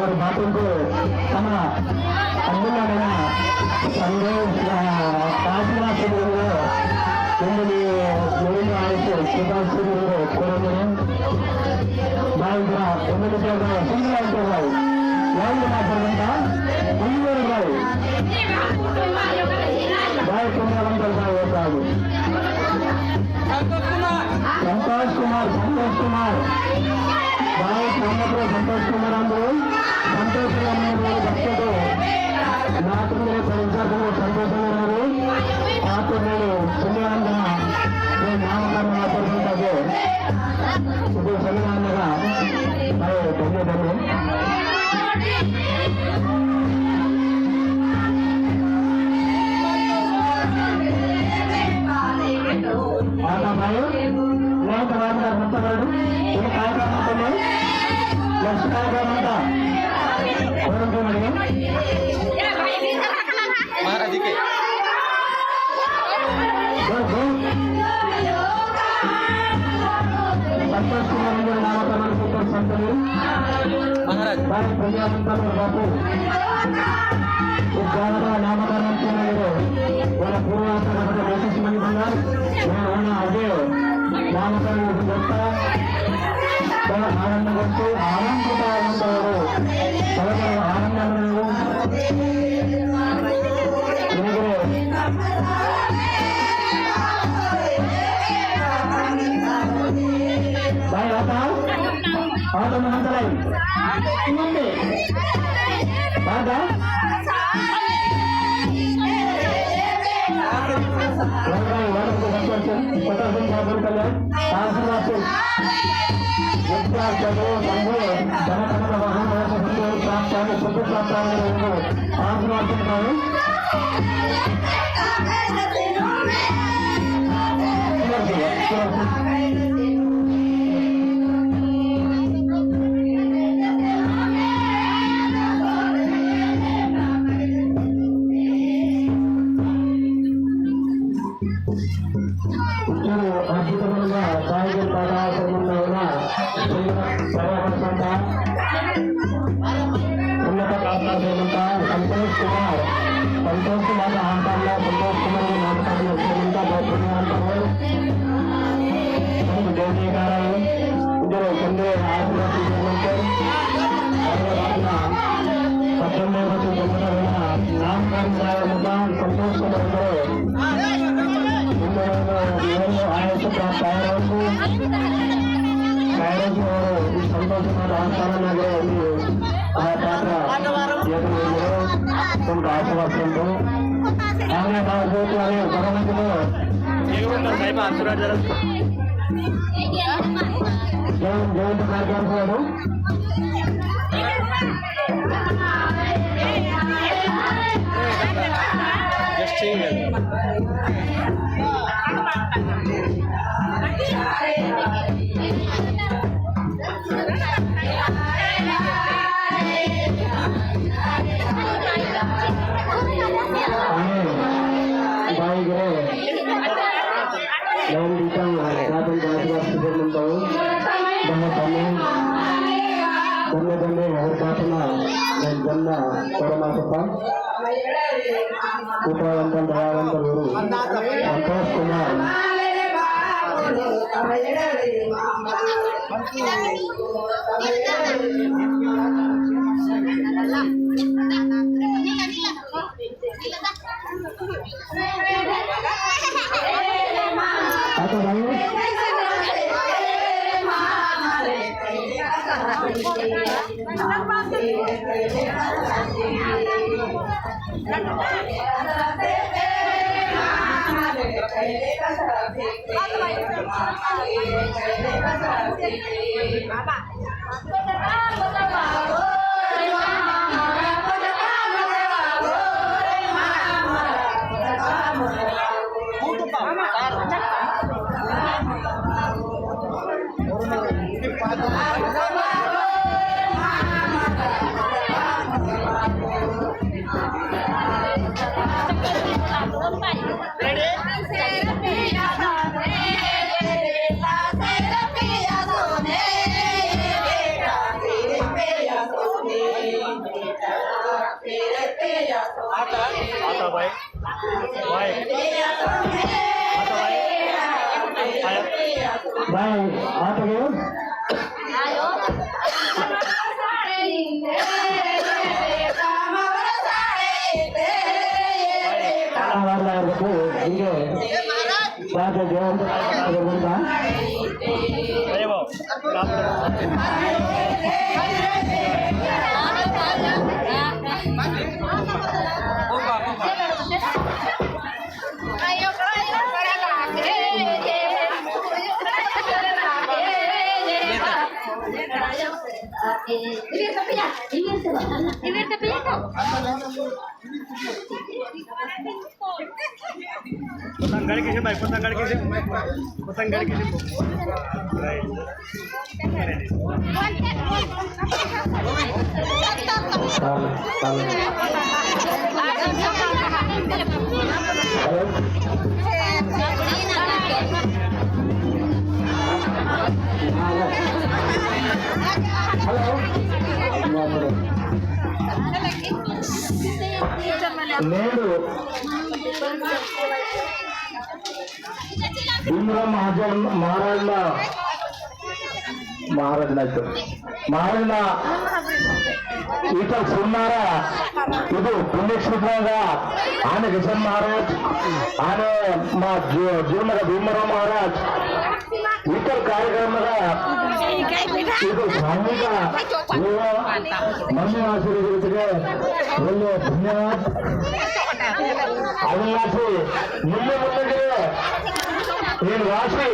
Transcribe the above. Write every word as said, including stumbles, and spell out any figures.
और बातों को समा अन्नमय संदेश, आ, आशीर्वाद से बोलो। उंगली मुड़ी में आए तो सुभाष से बोलो, कोरोना। भाई, भाई, उंगली के भाई, सुन रहे हैं भाई। भाई, भाई, सुन रहे हैं भाई। भाई, सुन रहे हैं भाई, ये भाई। संतोष कुमार। संतोष कुमार, संतोष कुमार। भाई, संतोष कुमार अंदर। संतोष कुमार अंदर बच्चे को नाटक में परिवार को संतोष कुमार अंदर। आप तो मेरे सुनने वाला ये नाम का नाम पर भी लगे। सुबह सुनने वाला भाई, धन्य, धन्य। आता भाई, नहीं तो बात कर सकता भाई। ये काय का मतलब है? लक्ष्य काय का मतलब? कौन को मिलेगा? महाराज जी के। संतोष कुमार इंद्र नामकरण पुत्र संतनी महाराज। भाई भैया अंतर बापू। इस गांव का नामकरण किया गया। वाला पूर्व आता का मतलब बेसिस मनी बंगाल। मैं होना आगे। नामकरण करता। बड़ा आनंद करते, आनंद को आनंद करो। बड़ा बड़ा आनंद करो। भाई, आता? आता, मंतलाई। मंते। आता? भाई, वाटर को बच्चा से, पता से क्या बोल कर जाए? आशीर्वाद से। विद्या चंद्रो संभो, धन धन वाहन वाहन संभो, प्राप्त आने, सुख प्राप्त आने, आशीर्वाद से करो। इचुरु अद्भुतमैन बाईगेर पाटा आश्रमंलो उल्ला पर्यटन संस्था उन्नत पाटा आश्रमंता संतोष कुमार, संतोष कुमार आश्रमंता, संतोष कुमार नामकरण आश्रमंता बहुत पुण्यवंत है। हम देवी कारण उधर चंद्र आशीर्वाद कीजिए मंत्र। और अपना पद्म में बच्चे जन्म नामकरण कराया, संतोष कुमार आयुष्य प्राप्त आया। संतोष कुमार आस्थान नगर आ पात्र यदि तुम आशीर्वाद संतो आगे बात हो तो आगे भगवान को जय जय प्रकार कर दो। बाई गरे। लोन दीता हूँ, रातन बात बात सुबह मंता हूँ। धन्य, धन्य, धन्य, धन्य, हर प्रार्थना, धन्य, धन्य, परमात्मा। कृपावंतन, दयावंतन गुरु, संतोष कुमार। आता, आता भाई। भाई। आता भाई। आया। भाई, आता गयो? इंगे। बात है जो, अगर बोलता। अरे बाप। पतंग गड़ के से भाई, पतंग गड़ के से, पतंग गड़ के से। हेलो। हेलो। नेडु भीमराव महाजन महाराज ना, महाराज ना तो, महाराज ना इतर सुन्नारा, इदु पुण्यक्षेत्र गा, आने किशन महाराज, आने मा जो, जो मेरा भीमराव महाराज, इतर कार्यक्रम गा, इदु स्वामी का, वो मम्मी आशीर्वाद के, बोलो धन्यवाद। अविनाशी, मुल्ले मुल्ले के, इन राशि